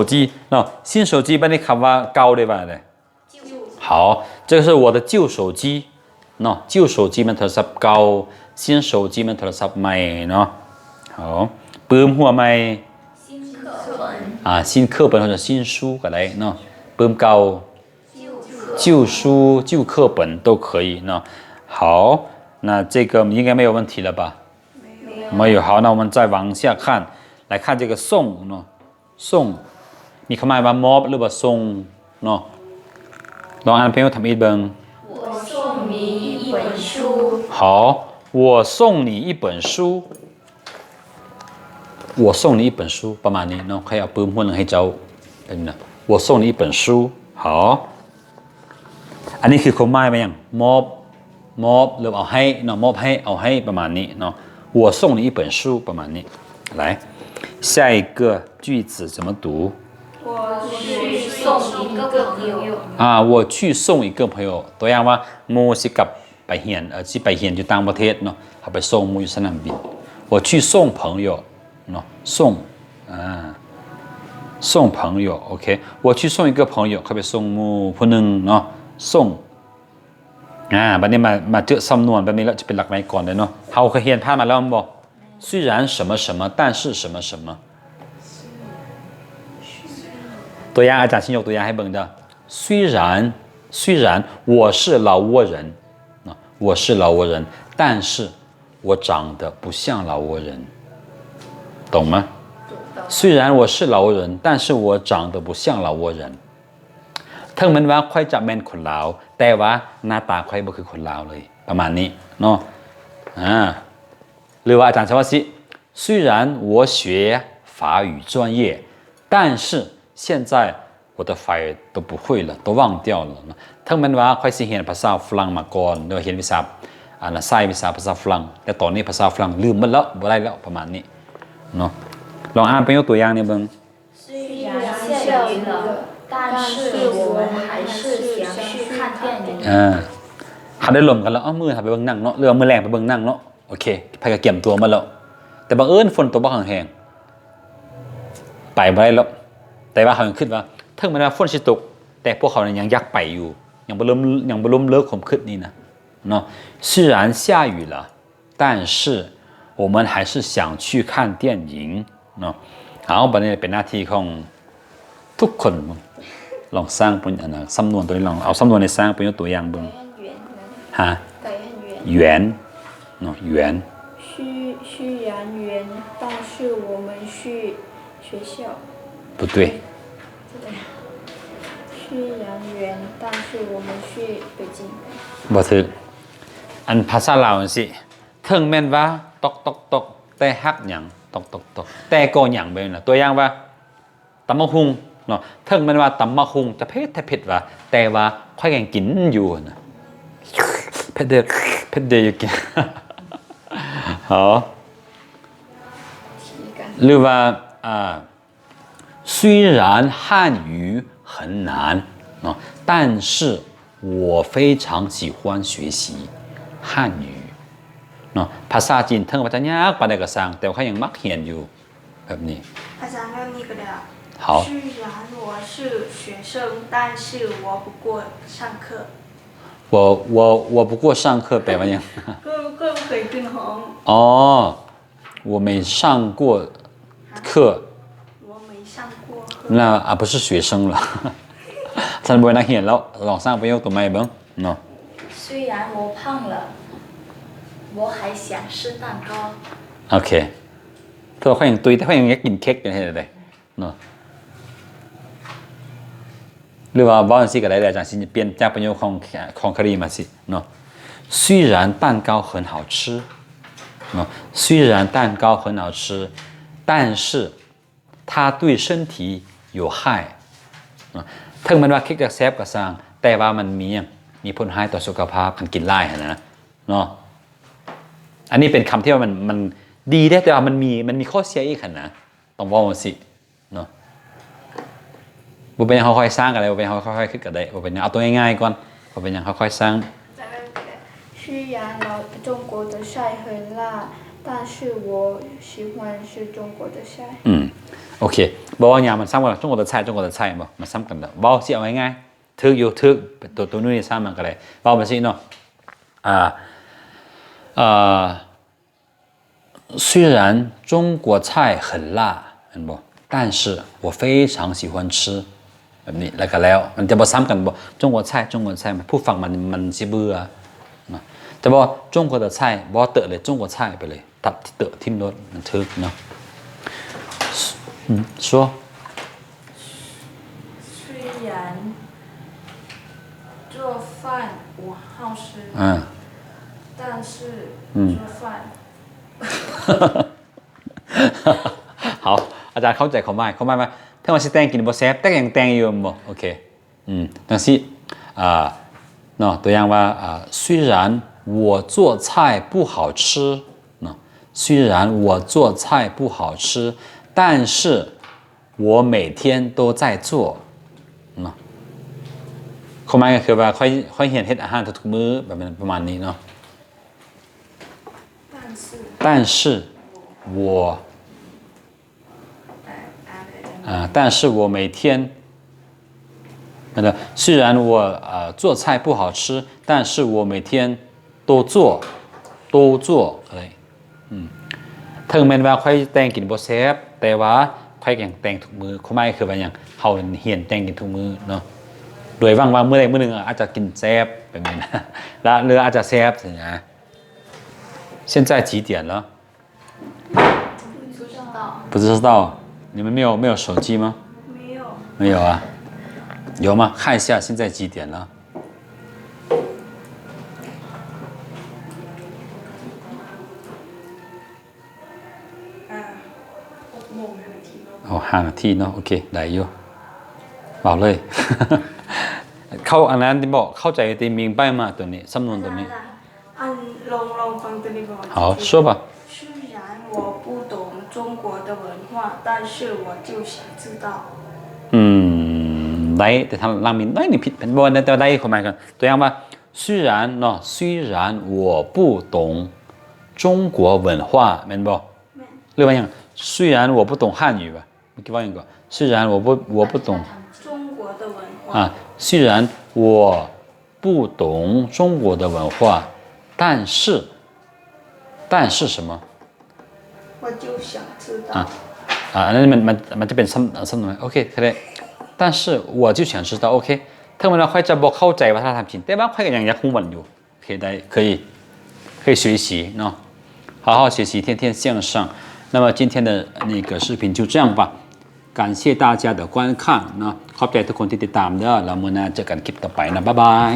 机ເນາະ 新手机 ບັດນີ້ຄຳວ່າເກົ່າໄດ້ວ່າໃດ? 好，这个是我的旧手机ເນາະ 旧手机 ແມ່ນໂທລະສັບເກົ່າ 新手机 ແມ່ນໂທລະສັບໃໝ່ເນາະ. 好，ປຶ້ມຫົວໃໝ່ 新课本 ອ່າ 新课本 ຫຼື 新书 ກໍໄດ້ເນາະ ປຶ້ມເກົ່າ 旧书 旧课本 都可以เนาะ. 好，那这个应该没有问题了吧？没有。没有。好，那我们再往下看，来看这个送เนาะ ສົ່ງ ມີຄວາມໝາຍວ່າມອບ ຫຼືວ່າສົ່ງເນາະ. ລອງອ່ານປະໂຫຍກທຳອິດເບິ່ງ. 我送你一本书。好，我送你一本书。我送你一本书 ປະມານນີ້ເນາະ ຂ້ອຍເອົາປຶ້ມຫົວໜຶ່ງໃຫ້ເຈົ້າ ແບບນີ້ນະ 我送你一本书. 好 ອັນນີ້ຄືຄວາມໝາຍວ່າຫຍັງ? ມອບ ມອບ ຫຼືເອົາໃຫ້ເນາະ ມອບໃຫ້ ເອົາໃຫ້ ປະມານນີ້ເນາະ. 我送你一本书 ປະມານນີ້. 来，下一个句子怎么读？我去送一个朋友。啊，我去送一个朋友 ຕົວຢ່າງວ່າ ໝູ່ຊິກັບໄປຮຽນ ເອີ ຊິໄປຮຽນຢູ່ຕ່າງປະເທດເນາະ ເຮົາໄປສົ່ງໝູ່ຢູ່ສະໜາມບິນ. 我去送朋友 ເນາະ ສົ່ງ ອ່າ 送朋友 ໂອເຄ. 我去送一个朋友 ຂ້ອຍໄປສົ່ງໝູ່ຜູ້ໜຶ່ງເນາະ ສົ່ງ ອ່າ ບັດນີ້ມາ ມາເຈີສຳນວນແບບນີ້ແລ້ວ ຈະເປັນຫຼັກໄວກ່ອນເດ້ເນາະ. ເຮົາເຄີຍຮຽນຜ່ານມາແລ້ວແມ່ນບໍ່? 虽然什么什么 但是什么什么 ຕົວຢ່າງ ອາຈານຊິຍົກຕົວຢ່າງໃຫ້ເບິ່ງເດີ້. 虽然 虽然我是老挝人 ເນາະ 我是老挝人 但是 我长得不像老挝人 ตรง吗? 虽然我是老挝人 但是我长得不像老挝人 ເຖິງແມ່ນວ່າຂ້ອຍຈະແມ່ນຄົນລາວ ແຕ່ວ່າໜ້າຕາຂ້ອຍບໍ່ຄືຄົນລາວເລີຍ ປະມານນີ້ເນາະ. ອ່າ ຫຼືວ່າອາຈານສາມາດຊິ 虽然我学法语专业 但是 现在我的法语都不会了，都忘掉了 ເນາະ. ເຖິງແມ່ນວ່າຂ້ອຍຊິຮຽນພາສາຝຣັ່ງມາກ່ອນ ຫຼືວ່າຮຽນວິຊາ ອັນນະ ສາຍວິຊາພາສາຝຣັ່ງ ແຕ່ຕອນນີ້ພາສາຝຣັ່ງລືມໝົດແລ້ວ ບໍ່ໄດ້ແລ້ວ ປະມານນີ້ເນາະ. ລອງອ່ານປະໂຫຍກຕົວຢ່າງນີ້ເບິ່ງ. 虽然下雨了，但是我们还是想去看电影。 ເຮົາໄດ້ລົມກັນແລ້ວ ເອົາ ມື້ເຮົາໄປເບິ່ງໜັງເນາະ ຫຼືວ່າມື້ແລງໄປເບິ່ງໜັງເນາະ. ໂອເຄ ໃຜກໍກຽມຕົວໝົດແລ້ວ ແຕ່ບັງເອີນຝົນຕົກບັກແຮງໆ ໄປບໍ່ໄດ້ແລ້ວ. ແຕ່ວ່າເຮົາຍັງຄິດວ່າ ເຖິງແມ່ນວ່າຝົນຊິຕົກ ແຕ່ພວກເຮົາຍັງຢາກໄປຢູ່ ຍັງບໍ່ລົ້ມ ຍັງບໍ່ລົ້ມເລີກຄວາມຄິດນີ້ນະເນາະ. 虽然下雨了，但是我们还是想去看电影 ເນາະ. ເອົາ ບັດນີ້ເປັນໜ້າທີ່ຂອງ ທຸກຄົນ ລອງສ້າງເປັນ ອັນນະ ສຳນວນຕົວນີ້ ລອງເອົາສຳນວນນີ້ສ້າງເປັນຕົວຢ່າງເບິ່ງ. 远 ฮะ? 远 ເນາະ 远 虽，虽然远，但是我们去学校。不对。虽然远，但是我们去北京。 ບໍ່ຖືກ. ອັນພາສາລາວຈັ່ງຊີ້ ເຖິງແມ່ນວ່າ ຕອກ ຕອກ ຕອກ ແຕ່ຫາກຍັງ ຕອກ ຕອກ ຕອກ ແຕ່ກໍຍັງ ແບບນັ້ນນະ. ຕົວຢ່າງວ່າ ຕຳບັກຫຸ່ງເນາະ ເຖິງແມ່ນວ່າຕຳບັກຫຸ່ງຈະເຜັດແທ້ເຜັດວ່າ ແຕ່ວ່າຂ້ອຍກໍຍັງກິນຢູ່ຫັ້ນນະ ເຜັດເດີ້ ເຜັດເດີ້ ຢູ່ກິນ. ເອົາ ຫຼືວ່າ ອ່າ 虽然汉语很难ເນາະ 但是我非常喜欢学习汉语ເນາະ. ພາສາຈີນເຖິງວ່າຈະຍາກປານໃດກໍຊ່າງ ແຕ່ວ່າຂ້ອຍຍັງມັກຮຽນຢູ່. ແບບນີ້ ອາຈານ ແບບນີ້ກໍໄດ້. 好。虽然我是学生，但是我不过上课。我，我，我不过上课 ແປວ່າຫຍັງ? ก็ ก็ไม่เคยขึ้นห้อง ອໍ 我没上过课。我没上过课。 那啊，不是学生了。 ຊັ້ນບໍ່ແມ່ນນັກຮຽນແລ້ວ. ລອງສ້າງປະໂຫຍກຕົວໃໝ່ເບິ່ງເນາະ. 虽然我胖了，我还想吃蛋糕。 ໂອເຄ ເພາະວ່າຂ້ອຍຍັງຕຸ້ຍ ແຕ່ຂ້ອຍຍັງຢາກກິນເຄັກຢູ່ ເຮັດຈັ່ງໃດເນາະ. ຫຼືວ່າເວົ້າຈັ່ງຊີ້ກໍໄດ້ເດີ້ ອາຈານຊິປ່ຽນຈາກປະໂຫຍກຂອງ ຂອງຄາຣີມາຊິເນາະ. 虽然蛋糕很好吃ເນາະ 虽然蛋糕很好吃，但是它对身体有害ເນາະ. ເຖິງແມ່ນວ່າເຄັກຈະແຊບກໍຊ່າງ ແຕ່ວ່າມັນມີຫຍັງ? ມີຜົນຮ້າຍຕໍ່ສຸຂະພາບ ຄັນກິນຫຼາຍຫັ້ນນະເນາະ. ອັນນີ້ເປັນຄຳທີ່ວ່າມັນ ມັນດີເດ້ ແຕ່ວ່າມັນມີ ມັນມີຂໍ້ເສຍອີກຫັ້ນນະ ຕ້ອງເວົ້າຈັ່ງຊີ້ເນາະ. ບໍ່ເປັນຫຍັງ ເຮົາຄ່ອຍສ້າງກໍໄດ້ ບໍ່ເປັນຫຍັງ ເຮົາຄ່ອຍໆຄິດກໍໄດ້ ບໍ່ເປັນຫຍັງ. ເອົາຕົວງ່າຍໆກ່ອນ ບໍ່ເປັນຫຍັງ ເຮົາຄ່ອຍສ້າງ. 虽然老，中国的晒很辣，但是我喜欢吃中国的晒。 ອືມ ໂອເຄ ບໍ່ເວົ້າຫຍັງ ມັນຊ້ຳກັນ 中国的菜 中国的菜 ບໍ່ ມັນຊ້ຳກັນ ເວົ້າຊິເອົາງ່າຍໆ ຖືກຢູ່ ຖືກ ຕົວ ຕົວນີ້ຊ້ຳມັນກໍໄດ້ ເວົ້າມາຊິເນາະ ອ່າ ເອີ່ 虽然中国菜很辣 ແມ່ນບໍ່ 但是我非常喜欢吃 ແບບນີ້ ແລ້ວກໍແລ້ວ ມັນຈະບໍ່ຊ້ຳກັນບໍ່ 中国菜 中国菜 ຜູ້ຟັງມັນ ມັນຊິເບື່ອເນາະ ແຕ່ວ່າ中国的菜 ບໍ່ເຕີເລີຍ 中国菜 ໄປເລີຍ ຕັດເຕີຖິ້ມໂລດ ມັນຖືກເນາະ ອືມ 说 虽然做饭不好吃 ອ່າ 但是 ອືມ 做饭 ເຮົາ ອາຈານເຂົ້າໃຈຄວາມໝາຍ ຄວາມໝາຍວ່າ ເຖິງວ່າຊິແຕ່ງກິນບໍ່ແຊບ ແຕ່ກໍຍັງແຕ່ງຢູ່ແມ່ນບໍ່ ໂອເຄ ອືມ ຈັ່ງຊີ້ ອ່າ ເນາະ ຕົວຢ່າງວ່າ ອ່າ 虽然我做菜不好吃 ເນາະ 虽然我做菜不好吃 但是我每天都在做 ເນາະ ຄວາມໝາຍກໍຄືວ່າ ຂ້ອຍ ຂ້ອຍຮຽນເຮັດອາຫານທຸກໆມື້ ແບບນັ້ນ ປະມານນີ້ເນາະ 但是 但是我 但是我每天 虽然我 呃 做菜不好吃 但是我每天都做 都做 ເອີຍ ອືມ ເຖິງແມ່ນວ່າຂ້ອຍແຕ່ງກິນບໍ່ແຊບ ແຕ່ວ່າຂ້ອຍກໍຍັງແຕ່ງທຸກມື້ ຄວາມໝາຍຄືວ່າຫຍັງ ເຮົາຮຽນແຕ່ງກິນທຸກມື້ເນາະ ໂດຍຫວັງວ່າມື້ໃດມື້ໜຶ່ງອາດຈະກິນແຊບ ແບບນີ້ນະ ລະ ຫຼືອາດຈະແຊບຊີ້ນະ 现在几点了 不知道。不知道。你们没有，没有手机吗？没有。没有啊。有吗？看一下现在几点了。 ອ່າ ຫົກໂມງຫ້ານາທີເນາະ ໂອ້ ຫ້ານາທີເນາະ ໂອເຄ ໄດ້ຢູ່ ເວົ້າເລີຍ ເຂົ້າອັນນັ້ນຕິບໍ ເຂົ້າໃຈຕິ 明白吗 ໂຕນີ້ ສຳນວນໂຕນີ້ ອັນ ລອງ ລອງຟັງໂຕນີ້ບໍ່ 好，说吧。虽然我不懂中国的文化，但是我就想知道。 ອືມ ໄດ້ ແຕ່ທາງຫຼັງມີໜ້ອຍໜຶ່ງຜິດ ບໍ່ ແຕ່ວ່າໄດ້ຄວາມໝາຍກັນ ຕົວຢ່າງວ່າ 虽然ເນາະ 虽然我不懂中国文化 ແມ່ນບໍ່ ແມ່ນ ຫຼືວ່າຫຍັງ 虽然我不懂汉语 ວ່າ ເມື່ອກີ້ເວົ້າຫຍັງເກາະ 虽然我不 我不懂 中国的文化。 ອ່າ 虽然我不懂中国的文化 但是 但是什么 我就想知道。 ອ່າ ອັນນັ້ນມັນ ມັນ ມັນຈະເປັນສຳ ສຳນວນ ໂອເຄ ກໍໄດ້ 但是我就想知道 ໂອເຄ ເຖິງແມ່ນວ່າຂ້ອຍຈະບໍ່ເຂົ້າໃຈວັດທະນະທຳຈີນ ແຕ່ວ່າຂ້ອຍກໍຍັງຢາກຮູ້ມັນຢູ່ 可以，可以学习เนาะ 好好学习，天天向上。那么今天的那个视频就这样吧，感谢大家的观看เนาะ ขอบใจทุกคนที่ติดตามเด้อ แล้วมื้อหน้าเจอกันคลิปต่อไปนะ บ๊ายบาย